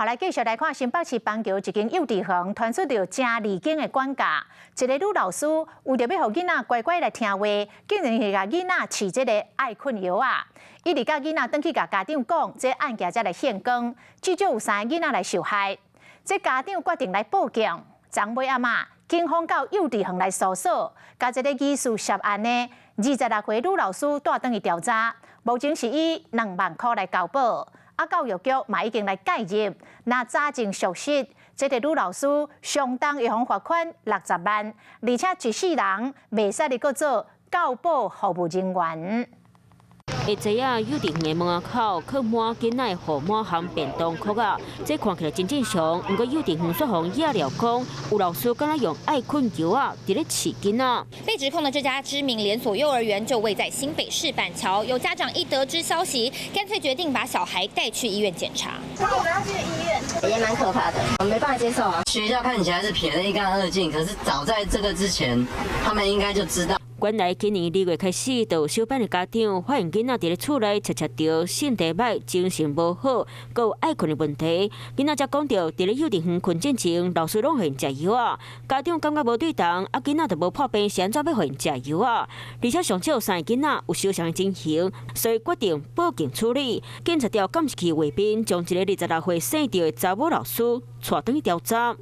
來繼續來看新北市板橋一間幼稚園傳出著誠離經的管教，一个女老師為著欲予囡仔乖乖來聽話，竟然是共囡仔飼這个愛睏藥仔。一直到囡仔轉去共家長講，這案件才來顯光，至少有三个囡仔來受害。這家長決定來報警，昨尾暗仔，警方到幼稚園來搜索，共這个疑似涉案的26歲女老師帶轉去調查，目前是以2萬箍來交保。啊，教育局嘛已經來介入，若查證屬實，這个女老師相當會予罰款60萬，而且一世人袂使閣做教保服務人員。會知影幼稚園的門口囥滿囡仔予滿含便當殼仔，這看起來真正常。毋過幼稚園卻予野料講，有老師敢若用愛睏藥仔佇咧飼囡仔。被指控的這家知名連鎖幼兒園就位在新北市板橋。有家長一得知消息，乾脆決定把小孩帶去醫院檢查。我們要去醫院，也蠻可怕的，我沒辦法接受啊。學校看起來是撇得一乾二淨，可是早在這個之前，他們應該就知道。原來今年2月開始，就有小班的家長發現囡仔佇咧厝內常常著性地䆀、精神無好，閣有愛睏的問題。囡仔才講著，佇咧幼稚園睏進前，老師攏予𪜶食藥仔。家長感覺無對頭，啊囡仔就無破病，是按怎欲予𪜶食藥仔？而且上少有三个囡仔有受傷的情形，所以決定報警處理。警察調監視器畫面，將一个26歲姓趙的查某老師帶轉去調查。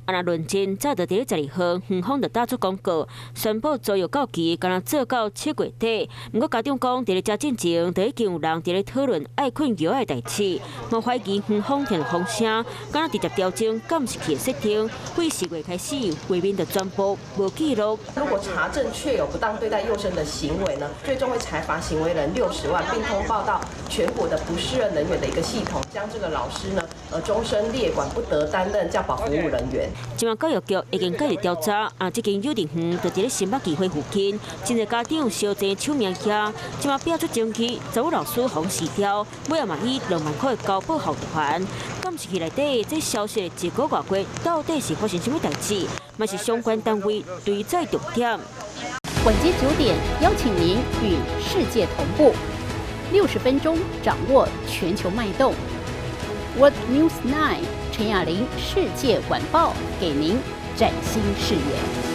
啊，若論真，早就佇咧12號，園方就打出公告，宣布租約到期，敢若做到7月底。毋過家長講，佇咧遮進前，就已經有人佇咧討論愛睏藥仔的代誌，嘛懷疑園方聽著風聲，敢若直接調整監視器的設定，對4月開始，畫面就全部無記錄。如果查證確有不當對待幼生的行為呢，最終會裁罰行為人60萬，並通報到全國的不適任人員的一個系統，將這個老師呢，終身列管，不得擔任教保服務人員。這馬教育局已經介入調查，啊，這間幼稚園就佇咧新北議會附近，真濟家長相爭搶名額，這馬變出爭議，查某老師予辭掉，尾仔嘛以2萬塊交保候還。監視器內底這消失的一個外月，到底是發生啥物代誌？嘛是相關單位追查重點。晚間9點，邀請您與世界同步，60分鐘掌握全球脈動。World News 9 陳雅玲世界晚報，給您嶄新視野。